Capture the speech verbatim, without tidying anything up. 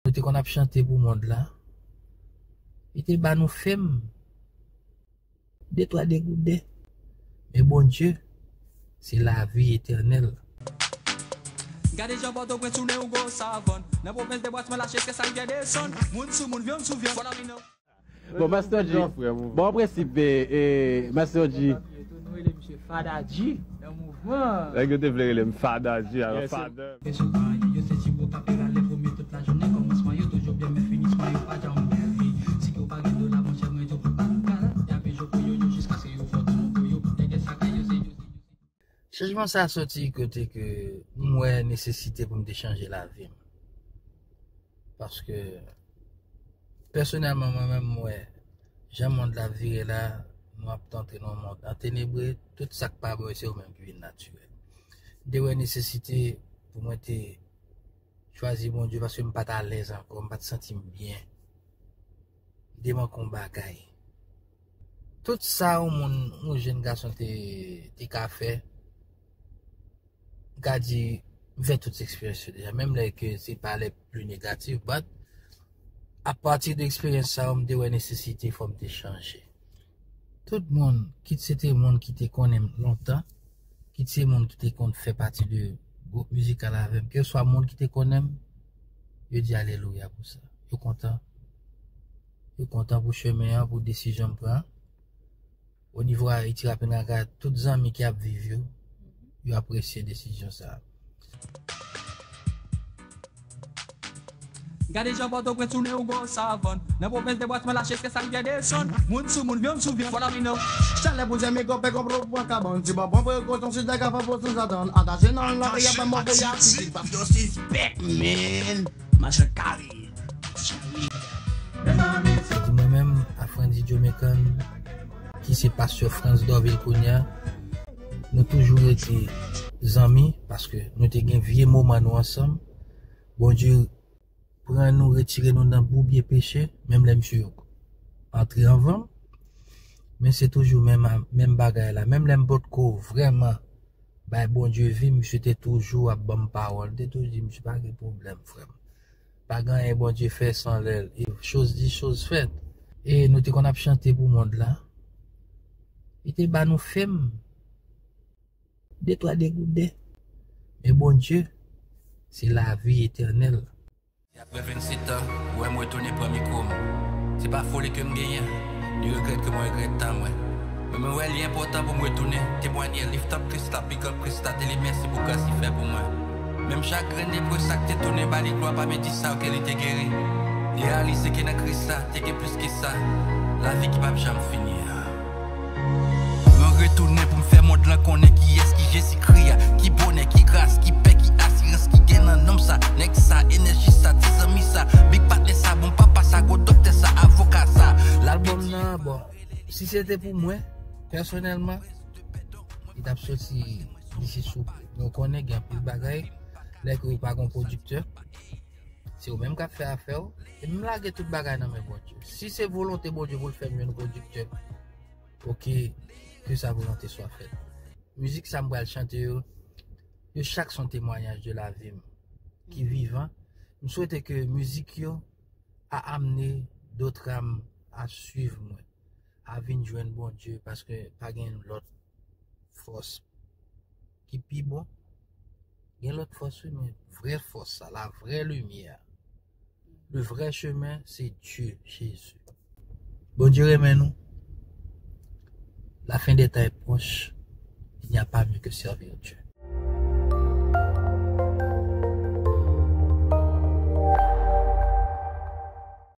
Yo te konn ap chante pou mond la. Li te ba nou fèm. De twa degouden. Men Bondye, se lavi etènèl. Gade jan Pòtoprens tounen yon gwo savann. Nan pwovens de bwatman lache jiskaske rivyè desann. Moun sou moun, vyann sou vyann. Fò lavi nan. Bon, Master G, bon prensip, e, e, Master G. Nou rele misye Fada G nan mouvman. Nèg yo te vle rele m Fada G, alò Fada. Yo se ti gwo k ap rale pou mye tout lajounen, kòmansman yo toujou byen, men finisman yo pa janm byen. Si ke w pa gen dola, monchè, mwen tou pou pa kal, y ap jwe pou yo, yo jiskaske yo fò tou pou yo. Nèg sa kay yo se yo. Chanjman sa a soti kote ke m wè nesesite pou m te chanje lavi m. Paske, pèsonèlman, mwen menm, m wè jan mond la ap vire la, nou ap antre nan yon mond an tenebre, tout sa k pa bon yo, se yo menm ki vin natirèl. M te wè nesesite pou mwen te chwazi Bondye paske m pa t alèz ankò, m pa t santi m byen. M te manke yon bagay. Tout sa yon moun, yon jèn gason te, te ka fè, m ka di, m fè tout eksperyans yo deja, menm lè ke se pa lè pli negatif, but apati de eksperyans sa yo, m te wè nesesite fò m te chanje. Tout moun, kit se te moun ki te konnen m lontan, kit se moun ki te konn fè pati de gwoup mizikal avè m, kèlkeswa moun ki te konnen m, yo di alelouya pou sa. Yo kontan. Yo kontan pou chemen an, pou desizyon m pran. O nivo Ayiti, Rap N K, tout zanmi ki ap viv yo, yo apresye desizyon sa a. Gade jan Pòtoprens tounen yon gwo savann. Nan pwovens de bwatman lache jiskaske rivyè desann. Moun sou moun, vyann sou vyann. Fò lavi nan. Chalè pou zèmi konpè konplo pran kabann. Ti bonbon pou yo koton si dèk a fò pou sou zatann. Atache nan lari a fè mò pou y ap pitit. Yo sispèk, men. Machan kare. Di mwen menm, Afrandy Jomecan, ki se pastè Frantz Dorvil kounye a, nou toujou rete zanmi, paske nou te gen vye moman nou ansanm. Bondye pran nou, retire nou nan boubye peche, menm lè misye antre anvan m. Men se toujou menm, menm bagay la. Menm lè m potko vrèman bay Bondye vi, misye te toujou ap ban m pawòl. M te toujou di, "Misye pa gen pwoblèm, frè m. Pa gen anyen Bondye fè san lè l." E choz di, choz fèt. E nou te konn ap chante pou mond la. Li te ba nou fèm. De twa degouden. Men Bondye, se lavi etènèl. Apre vennsetan, ou wè m retounen pran mikwo m. Se pa foli ke m genyen, ni regrèt ke mwen regrèt tan mwen. Men mwen wè li enpòtan pou m retounen temwanye, lift up Krista, big up Krista, di li mèsi pou gras li fè pou mwen. Menm chagren lepre sa k te tounen ba li glwa, pa byen di sa ke li te geri. Li reyalize ke nan Kris la, te gen plis ke sa. Lavi ki p ap janm fini an. Mwen retounen pou m fè mond lan konnen kiyès ki Jezikri a, ki bonè, ki gras, ki pè, ki asirans ki gen nan nonm sa, nèg sa, enèji sa, ti zanmi sa, big patnè sa, bon papa sa, gwo doktè sa, avoka sa. Albòm nan, bon, si se te pou mwen, pèsonèlman, li t ap soti disi sou. Nou konnen gen anpil bagay, lè ke ou pa gon pwodiktè, se ou menm k ap fè afè w, epi m lage tout bagay nan men Bondye. Si se volonte Bondye pou l fè m jwenn pwodiktè, oke, ke sa volonte swa fèt. Mizik sa m pral chante yo, yo chak se yon temwayaj de lavi m ki vivan. M swete ke mizik yo a amne dòt âme a swiv mwen, a vin jwenn Bondye, paske pa gen lòt fòs ki pi bon. Gen lòt fòs wi, men vrè fòs sa, la vrè limyè. Le vrai chemin, c'est Dieu, Jésus. Bondye renmen nou. La fin des temps est proche. Il n'y a pas mieux que servir Dieu.